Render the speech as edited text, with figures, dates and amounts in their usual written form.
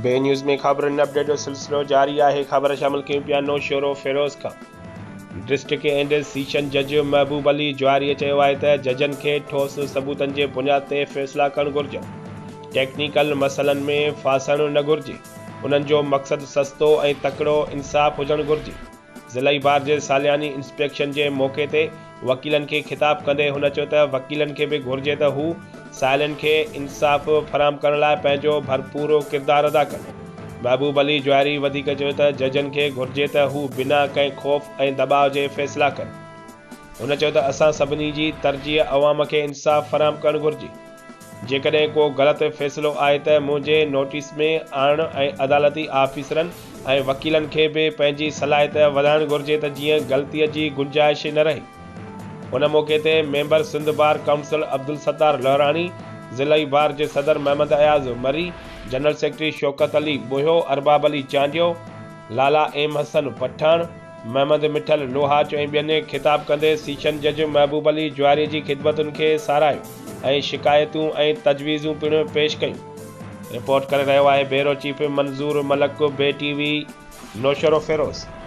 B news ۾ خبرن update جو سلسلو جاري آهي خبر شامل ڪيون پيا نوشهرو فيروز کان ڊسٽرڪٽ اينڊ سيشن جج محبوب علي جوهري چيو آهي ته ججن کي ٺوس ثبوتن جي بنياد تي فيصلا ڪرڻ گهرجن ٽيڪنيڪل مسئلن ۾ ڦاسڻ نه گهرجي انهن جو مقصد سستو ۽ تڪڙو انصاف هجڻ گهرجي. ضلعي بار جي سالياني انسپيڪشن جي موقعي تي وڪيلن کي خطاب ڪندي هن چيو ته وڪيلن کي به گهرجي ته هو سائلن کي انصاف فراهم ڪرڻ لاء پنهنجو ڀرپور ڪردار ادا ڪن. محبوب علي جوهري وڌيڪ چيو ته ججن کي گهرجي ته هو بنا ڪنهن خوف ۽ دٻاء جي فيصلا ڪن. هن چيو ته اسان سڀني جي ترجيح عوام کي انصاف فراهم ڪرڻ گهرجي. جيڪڏهن ڪو غلط فيصلو آهي ته منهنجي نوٽيس ۾ آڻڻ ۽ عدالتي آفيسرن ۽ وڪيلن کي به پنهنجي صلاحيت وڌائڻ گهرجي ته جيئن غلطي جي گنجائش نه رهي. ان موقعي تي member Sindh bar council Abdul Sattar Lahrani, ضلعي بار جي صدر محمد اياز مري، جنرل سيڪريٽري شوڪت علي ٻوهيو، ارباب علي چانڊيو، لالا ايم حسن پٺاڻ، محمد مٺل لوهاچ ۽ ٻين خطاب ڪندي سيشن جج محبوب علي جوهري جي خدمتن کي ساراهيو ۽ شڪايتون ۽ تجويزون پڻ پيش ڪيون. رپورٽ ڪري رهيو آهي bureau chief Manzoor Malik B T V Naushahro Feroze.